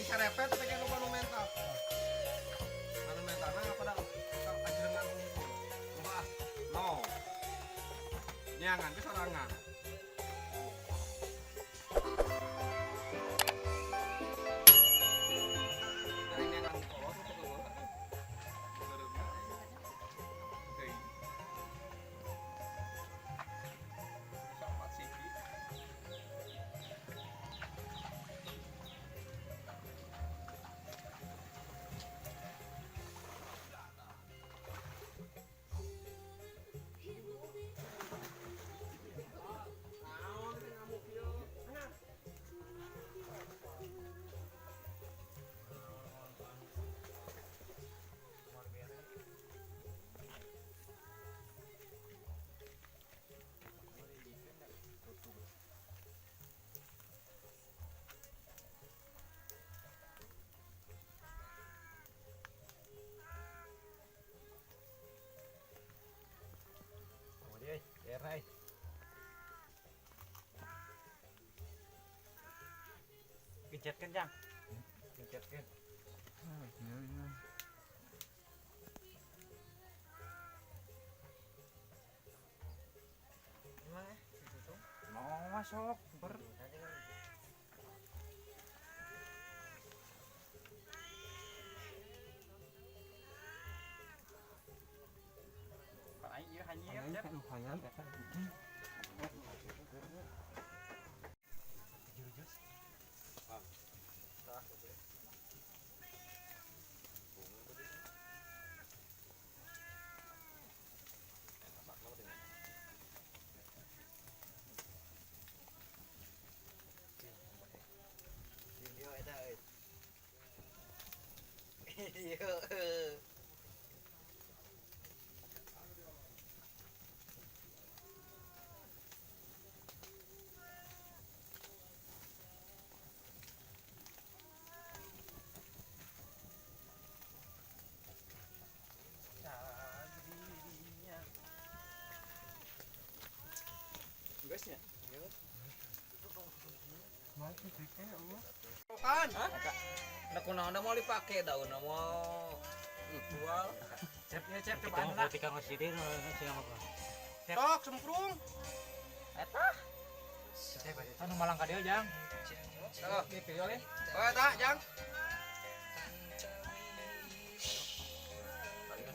Serepet pengen lu monumental. Monumentalna pada ajengan unggul. Wah, no. Nyangan ke sorangan. Dari nyangan kolot itu ke Oke. Bisa empat siki. Oh, dia, daerah. Gencetkeun, Jang. Gencetkeun. Emang eh itu tuh. Mau masuk ber. Pak aing ieu hanyir, Cep. Hayam eta. Video eta euy. Video. Geus nya. Kan? Nah, kunaon da mau dipake daunna mau jual. Cep, ya Cep, cobaan lah. Sok semprung. Eta. Cep, eta nu malang ka dieu, Jang. Oh, Di video le. oh eta, Jang.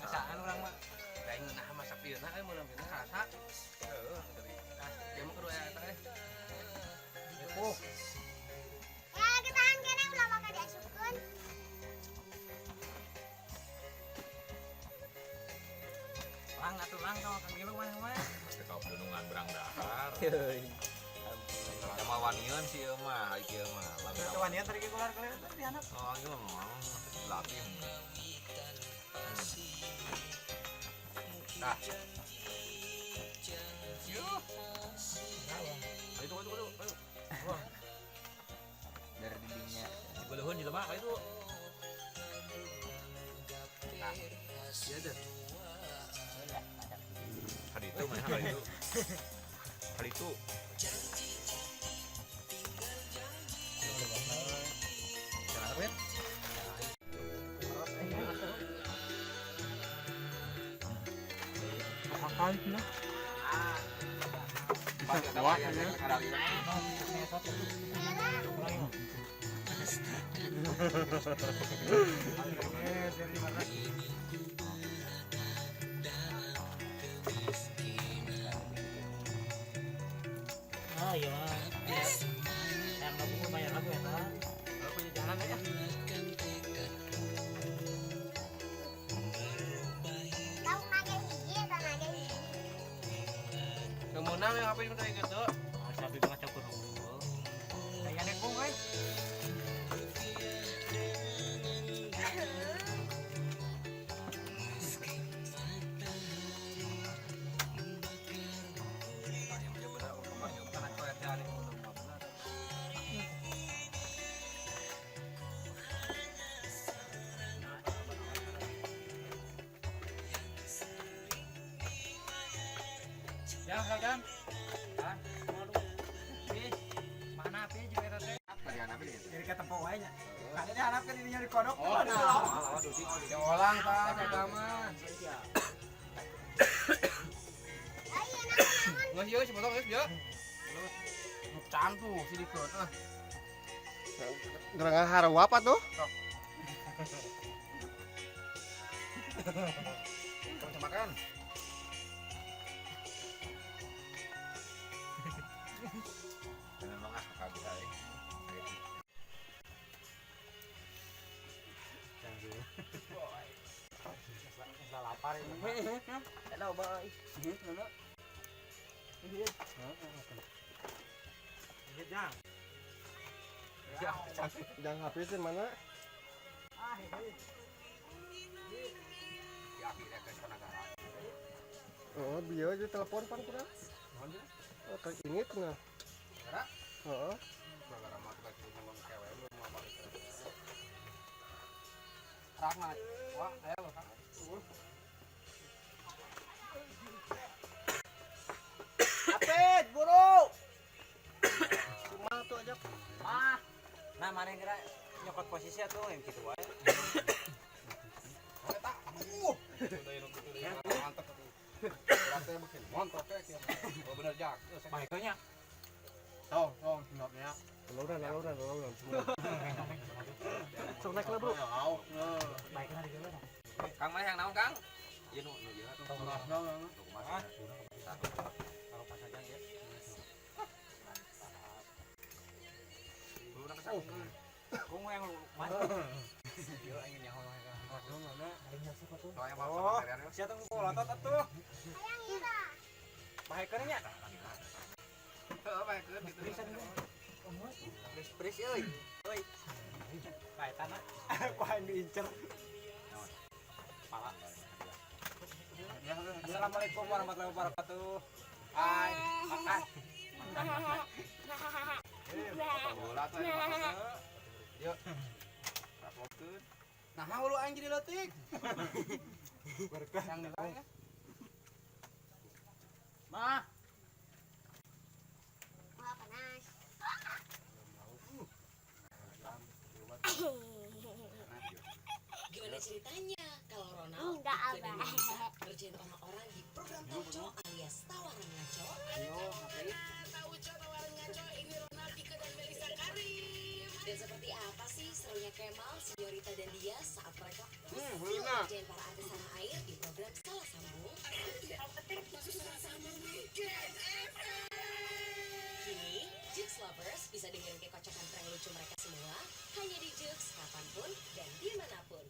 Masaan urang mah. Aing nah masak ieu na euy meunang dina rasa. Heeh, tadi. Ah, dia mah kedua eta eh. Oh, Ya, ketahan kene ulah maka diasupkeun. Lang atuh lang sama Kang Gilu mah mah. Pasti kau gunungan berang dahar. Sama wanian sih ieu mah, ieu mah. Lamun kewanian tadi keluar keluar tadi anak. Oh, ieu mah latih. Nah. Yuh. Ayo itu itu itu. Ayo. Dari didinya. Dibeleuheun jelema ka itu. Nah. Iya deh. Hari itu mah hari itu. Hari itu. Jangan apa ya? Makan lah. Wah, ya. Ah iya mah. Yang lagu lumayan lagu ya ta. Aku punya jalan aja. Tahu nage hiji eta nage hiji. Kemenang yang apa yang tadi gitu? Sapi mah campur unggul. Kayak nekung euy. Ayo jalan. Mana api juga eta teh? Jadi ketempo wae nya. Kada diharapkan ini nyari kodok. Oh, olang tah eta mah. Geus ieu si potong geus ieu. Can tuh si dikeun ah. Gerangan haruap atuh. Tong makan. Bener banget kabeh ae. Lapar ini. Hello, boy. Jang. Jangan habisin mana? Ah, ini. Di api rek ke negara. Oh, bieu aja telepon pan kurang. Oh, kayak ini nah. Gara? Heeh. Gara mah tuh kayak ngomong kewe lu mau balik. Rahmat. Wah, ayo Kang. Apet, buru. Cuma tuh aja. Ah. Nah, mana yang kira nyokot posisi atuh yang gitu wae. Eta, aduh. Mantep tuh. Berarti bikin montok ya. Oh bener jak. Baiknya. Tong, tong, nyoknya. Lauran, lauran, lauran. Sok naik lah, Bro. Baiknya di jalan. Kang mana yang naon, Kang? Ieu nu nu ieu atuh. Hah? Kalau pas aja ya. Kung yang lu mas. Ieu aing nyaho Aing Oh, sia tong polotot atuh. Hayang ieu tah. Bahekeun nya. Heeh, baekeun gitu. Geus pris euy. Euy. Bae tanah. Ku aing diincer. Pala. Assalamualaikum warahmatullahi wabarakatuh. Hai, makan. Bola tuh aing makan. Yuk. Rapotkeun. Nah, mau lu aing jadi leutik. Berkah. Yang nilai ya. Mah. Wah, panas. Gimana ceritanya kalau Ronald, Enggak, Iko, dan Abah. Melisa ngerjain orang-orang di program Tauco alias Tawaran Ngaco? Tauco Tawaran Ngaco, ini Ronald, Iko, dan Melisa Karim. Dan seperti apa sih serunya Kemal, Senyorita, dan dia saat mereka usil ngerjain para artis tanah air di program Salah Sambung? Kini, Jux Lovers bisa dengerin kekocakan prank lucu mereka semua hanya di Jux kapanpun dan dimanapun.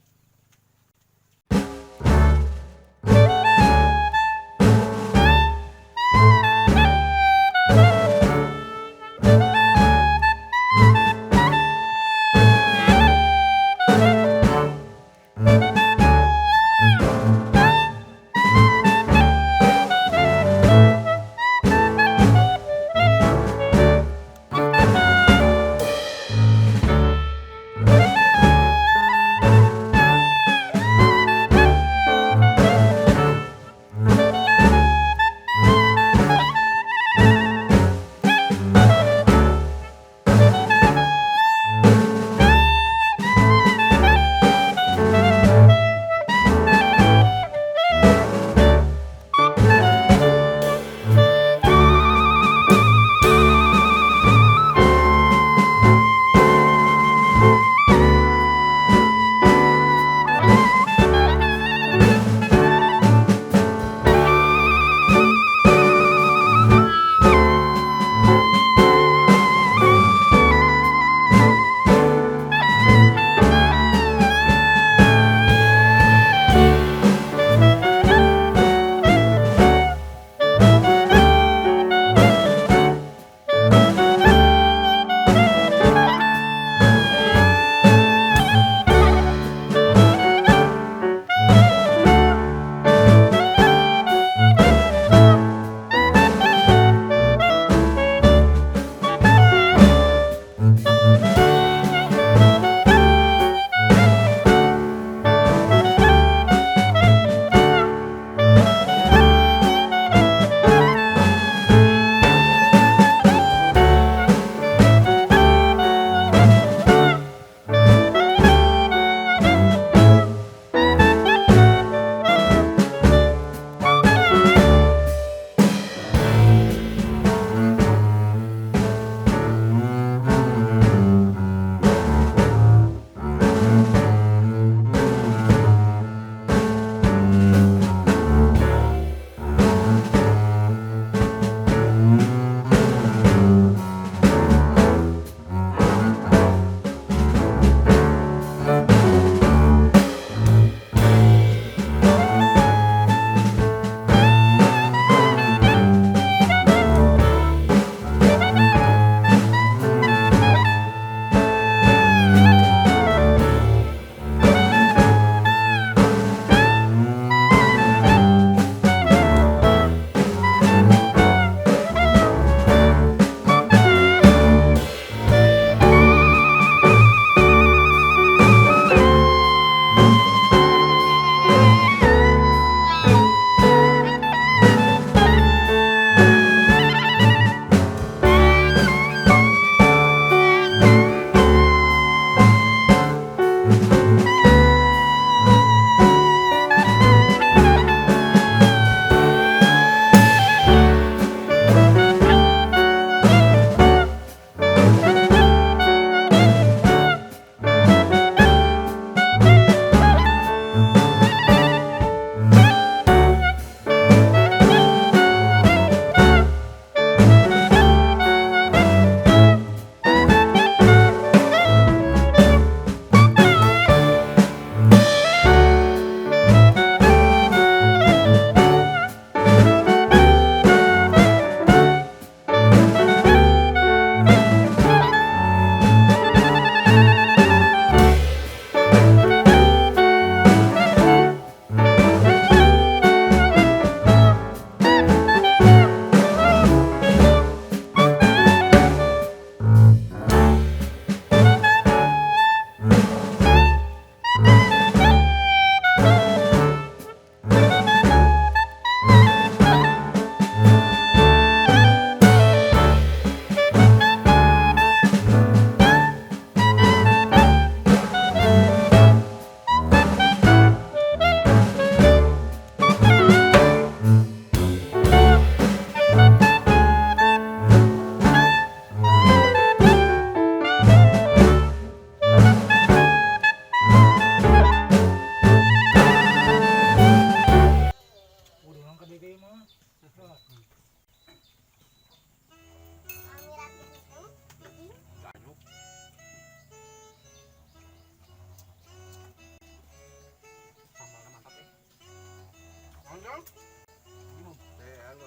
Teh anu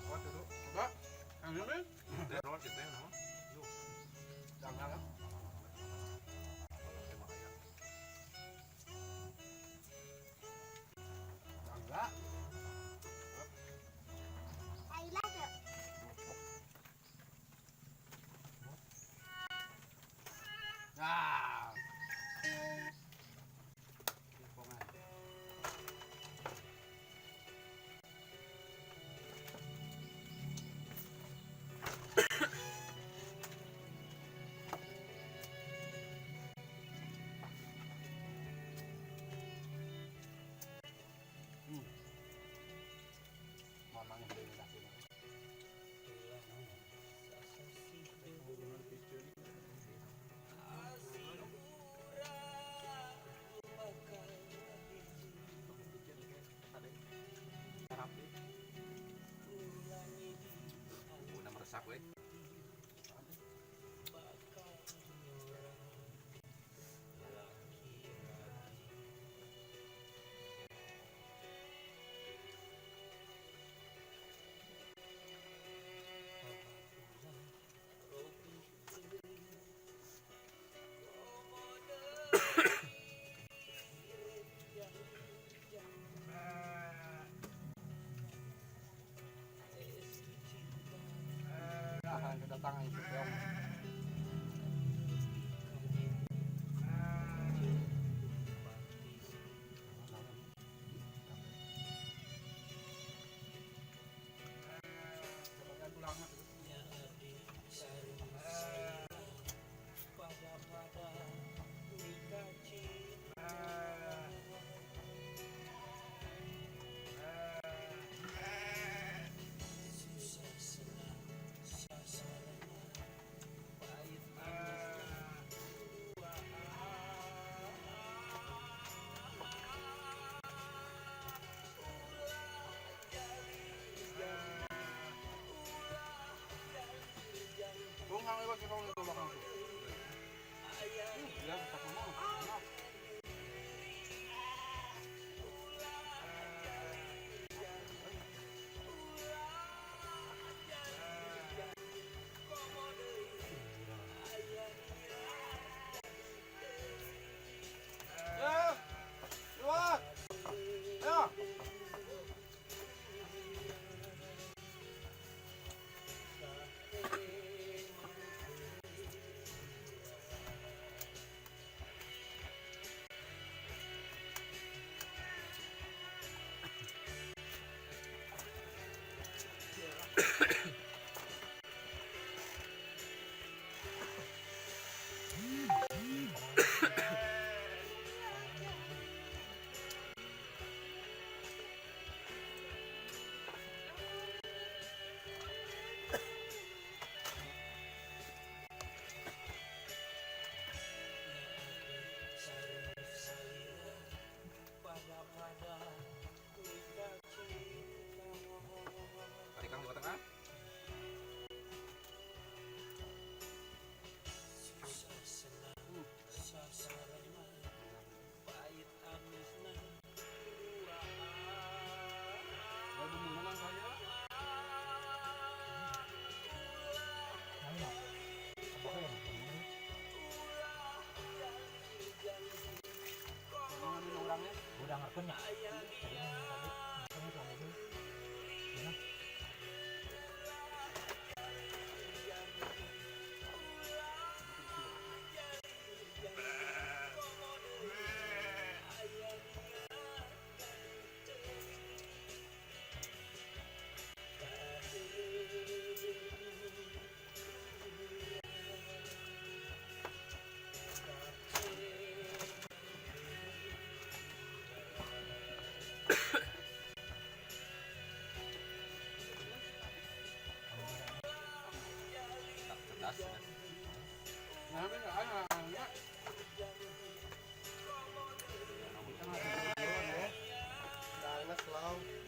kuat itu. Enggak. Yang ini? Teh naon sih teh naon? Jangan. Enggak. Ayolah tuh. Nah. Udah meresap we. Kedatangan itu keong. Tadi Kang di tengah. Udah ngerkunya. Cerdas ya. Nah, slow.